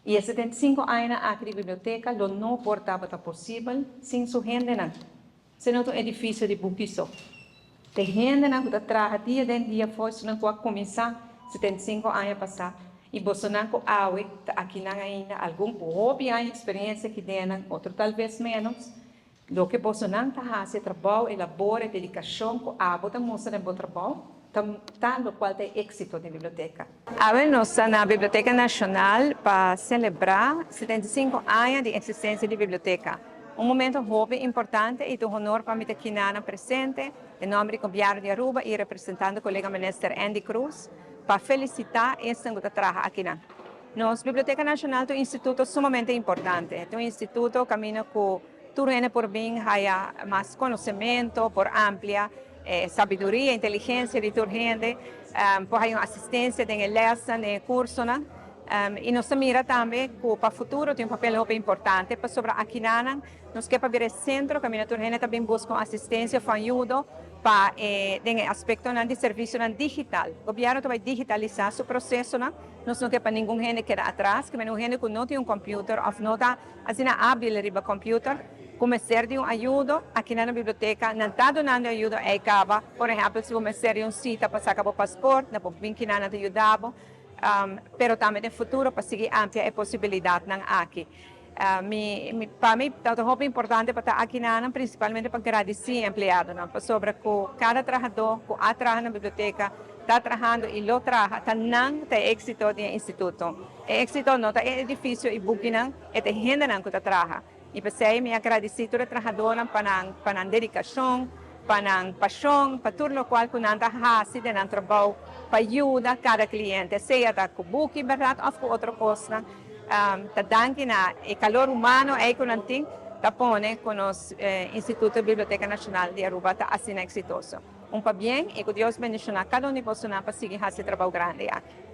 I e 75 añanan aki di biblioteka lo no por tabata posibel sin su hendenan. Se no ta un edifisio di buki so. Ta e hendenan ku ta traha dia den dia for esnan ku a kuminsá 75 aña pasá i bosonan ku awe ta akinan ainda, algun ku hopi aña eksperensia aki den nan, otro talbes ménos. Loke bosonan ta hasi, e trabou, e labor, e dedikashon ku abo ta mustra den bo trabou, ta ta lokual ta e éksito den biblioteka. Awe nos ta na Biblioteka Nashonal pa selebrá 75 aña di eksistensia di biblioteka. Un momento hopi importante i ta un honor pa mi ta kinanan presente den nòmber di Gobièrnu di Aruba i representando kolega Minister Endy Croes pa felisitá esnan ku ta traha akinan. Nos Biblioteka Nashonal ta un instituto sumamente importante. Ta un instituto kaminda ku tur hende por bin haya mas konosementu, por amplia e sabiduria, inteligensia di tur hende, por haya un asistensia den e lèsnan, den e kursonan. I nos ta mira tambe ku pa futuro tin un papel hopi importante pasobra akinanan nos ke pa bira e sentro kaminda tur hende ta bin buska un asistensia òf ayudo pa e den e aspektonan di servisionan digital. Gobièrnu ta bai digitalisá su prosesonan. Nos no ke pa ningun hende keda atras, ke un hende ku no tin un kòmpiuter òf no ta asina ábil riba kòmpiuter ku mester di un ayudo, akinan na biblioteka nan ta dunando e ayudo ei kaba. Por ehèmpel, si bo mester di un sita pa saka bo pasport, nan por bin kinan nan ta yuda bo. Pero tambe den futuro pa sigui amplia e posibilidatnan aki. Mi, pa mi ta hopi importante pa ta aki nanan, prinsipalmente pa gradisí e empleadonan, pasobra ku kada trahadó ku a traha na biblioteka ta trahando i lo traha, ta nan ta e éksito di e instituto. E éksito no ta e edifisio i bukinan, e ta e hendenan ku ta traha. I p'esei mi a gradisí tur e trahadónan pa nan pa nan dedikashon, pa nan pashon, pa tur lokual ku nan ta hasi den nan trabou pa yuda kada kliente, sea ta ku buki bèrdat òf ku otro kosnan. Ta danki na e kalor humano ei ku nan tin ta pone ku nos Instituto Biblioteka Nashonal di Aruba ta asina eksitoso. Un pabien i ku Dios bendishoná kada un di bosonan pa sigui hasi e trabou grandi aki.